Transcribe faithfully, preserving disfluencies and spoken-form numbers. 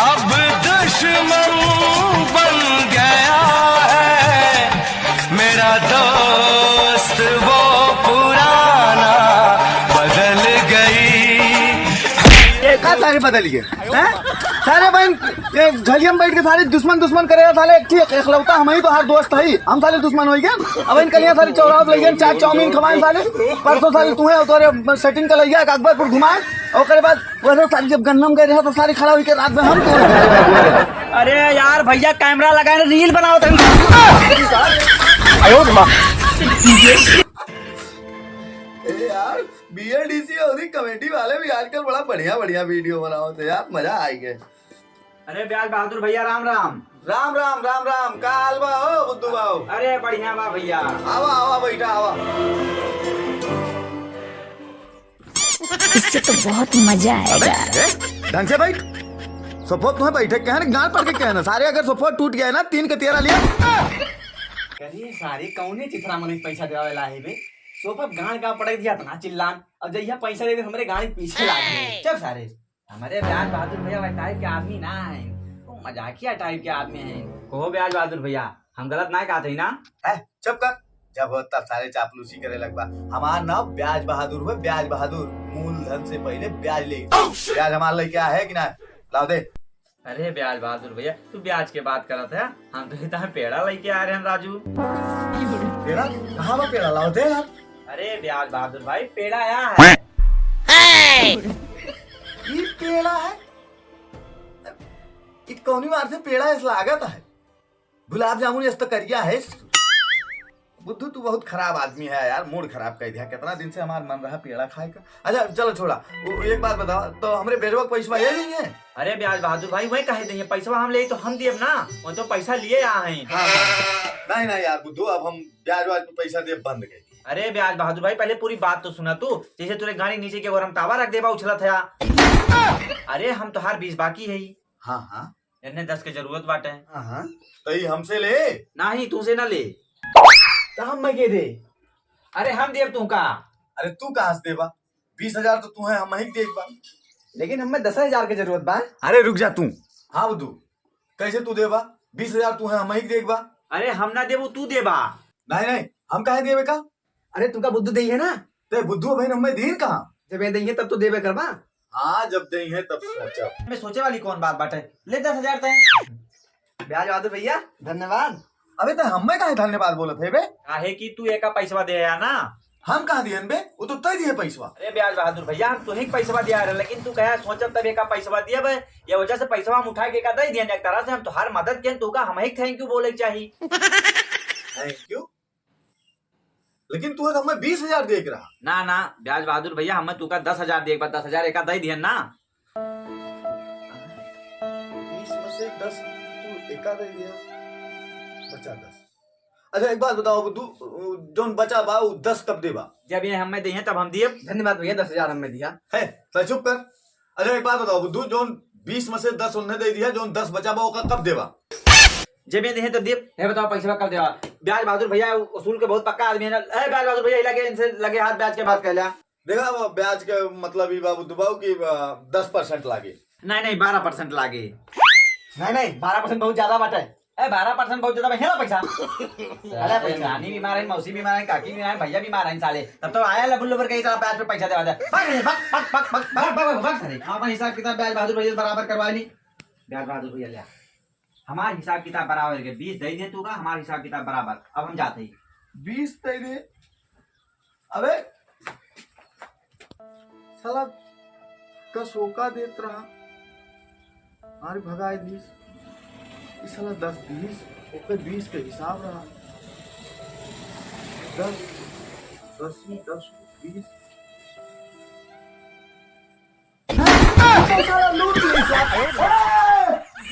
अब दुश्मन बन गया है मेरा दोस्त वो पुराना, बदल गई। का सारे बदल गए हैं? सारे बहन ये झलिया में बैठ के सारे दुश्मन दुश्मन करे साले। एक ठीक एकलौता हम ही तो हर दोस्त है, हम साले दुश्मन हो गए। अब इनके लिए सारे चौराहा पे लइया चाट चाउमीन खवाएं साले। परसों साले तुम्हें और तोरे सेटिंग कर लइया अकबरपुर घुमाएं। ओकरे बाद वैसे सारे जब गन्ना में गए रहे तो सारे खड़ा होके रात में हम तो अरे यार भैया कैमरा लगाए ना, रील बनाओ तुम। ए यार, बीएलडीसी और कमेटी वाले भी आजकल बड़ा बढ़िया बढ़िया वीडियो बनावत है यार, मजा आ गया। अरे ब्याज बहादुर भैया, राम राम। राम राम, राम राम। का हाल बा हो बुद्धू बाबू? अरे बढ़िया बा भैया। आवा, आवा, बैठा, आवा। इससे तो बहुत ही मजा अबे, आएगा। ए, ढंग से बैठ। सोफा तुम्हें बैठे कहन, गांड पड़ के कहन। सारे अगर सोफा टूट गया ना, तीन के तेरह लिया। करिए सारे, कौने चिथरा मनीष पैसा देवे ला है बे? सोफा गांड का पटक दिया इतना चिल्लान, अब जइया पैसा दे दे, हमरे गाड़ी पीछे लाग गए। चल सारे। हमरे ब्याज बहादुर भैया वह टाइप के आदमी ना है, वो मजाकिया टाइप के आदमी है। कहो ब्याज बहादुर भैया, हम गलत ना कहते ही ना? ए, चुप कर। जब हो तब सारे चापलूसी करे लगबा। हमार नाम ब्याज बहादुर हुए, ब्याज बहादुर। मूलधन से पहले ब्याज ले। ब्याज हमार लेके आ है कि ना? लाओ दे। अरे ब्याज बहादुर भैया, तू ब्याज के बात करत है, हम तो इतना पेड़ा लेके आ रहे हैं राजू। पेड़ा? कहाँ बा पेड़ा? लाओ दे यार। अरे ब्याज बहादुर भाई, पेड़ा आया है। ई पेड़ा है? ई कौनी मार से पेड़ा ऐसा लागत है? गुलाब जामुन ऐसा तो करिया है। बुद्धू, तू बहुत खराब आदमी है यार, मूड खराब कर दिया। कितना दिन से हमार मन रहा पेड़ा खाए का। अच्छा चलो छोड़ा, वो एक बात बताओ, तो हमरे बेजवा के पैसवा ये नहीं है? अरे ब्याज बहादुर भाई, वही कहे देंगे, पैसवा हम ले तो हम दियब ना, वो तो पैसा लिए आ हैं। हाँ, हाँ, हाँ। नहीं नहीं यार बुद्धू, अब हम ब्याज वाज पे पैसा दे बंद कर दिए। अरे ब्याज बहादुर भाई, पहले पूरी बात तो सुना तू। जैसे तूने गाड़ी नीचे के ओर हम तावा रख देबा उछलत है। अरे हम तोहार बीस बाकी है। हाँ हाँ। इन्हें दस के जरूरत बाटे। हाँ हाँ। तो ई हमसे ले। नहीं, तू से ना ले। तो हम मैं के दे? अरे हम देब तू का? अरे तू कहाँ से देबा? बीस हजार तो तू है, हम ही देख बा। लेकिन हमें दस हजार के जरूरत बा। अरे रुक जा तू। हाँ बुद्धू, कैसे तू देबा? बीस हजार तू है, हम ही देख बा। अरे हम ना देबू, तू देबा। नहीं नहीं, हम काहे देबे का? अरे तुमका बुद्धू देई है ना? ते बुद्धू बहन हमें दीन कहाँ? जब ये देई है तब तो देबे करबा। हाँ, जब देई है तब सोचब। मैं सोचे वाली कौन बात बाटे? ले दस हजार तय। ब्याज बहादुर भैया, धन्यवाद। अबे ते हमें काहे धन्यवाद बोलत है बे? काहे कि तू एका पैसवा दे आया ना। हम कहाँ दिहन बे? वो तो तय दिए पैसवा। अरे ब्याज बहादुर भैया, हम तुही के पैसवा दिया रहे, लेकिन तू कहा सोचब तब एका पैसवा दिया बे। ये वजह से पैसवा हम उठा के एका दे दिहन। एक तरह से हम तोहार मदद किहन, तू का हम ही thank you बोले के चाही। Thank you? लेकिन तू तो हमें बीस हजार दे के रहा। ना ना ब्याज बहादुर भैया, हमें तू का दस हजार दे, एक बार दस हजार एका दे दिहन ना। बीस में से दस तू एका दे दिया, बचा दस। अच्छा एक बात बताओ बुद्धू, जौन बचा बा वो दस कब देबा? जब ये हमें दे हैं तब हम दिए। धन्यवाद भैया, दस हजार हमें दिया। है, तो चुप कर। अच्छा एक बात बताओ बुद्धू, जौन बीस में से दस उन्हें दे दिया, जौन दस बचा बा ओका कब देबा? जब ये दे हैं तब दिए। ये बताओ पैसा कब देबा? ब्याज बहादुर भैया उसूल के बहुत पक्का आदमी है ना। ए ब्याज बहादुर भैया, लगे इनसे लगे हाथ ब्याज के बात कर लिया। देखा वो ब्याज के मतलब ई बा बुद्धू बाबू कि दस परसेंट लागे। नहीं नहीं, बारह परसेंट लागे। नहीं नहीं, बारह परसेंट बहुत ज्यादा बाटे। ए बारह परसेंट बहुत ज्यादा बा, हेला पैसा। अरे पैसा। नानी बीमार है, मौसी बीमार है, काकी बीमार है, भैया बीमार है साले। तब तो आया लबुल लबर के इतना ब्याज पे पैसा देवा दे। भाग रे, भाग, भाग, भाग, भाग, भाग, भाग, भाग, भाग साले। हम अपन हिसाब किताब ब्याज बहादुर भैया से बराबर करवा ली। ब्याज बहादुर भैया ले आ। हमार हिसाब किताब बराबर के बीस दे दे तू का, हमार हिसाब किताब बराबर। अब हम जाते ही। बीस दे दे। अबे साला दस ओका देत रहा, मार भगाए दीस। ई साला दस दीस, ओके बीस के हिसाब रहा। दस, दस ही, दस, बीस। साला लूट ले साला।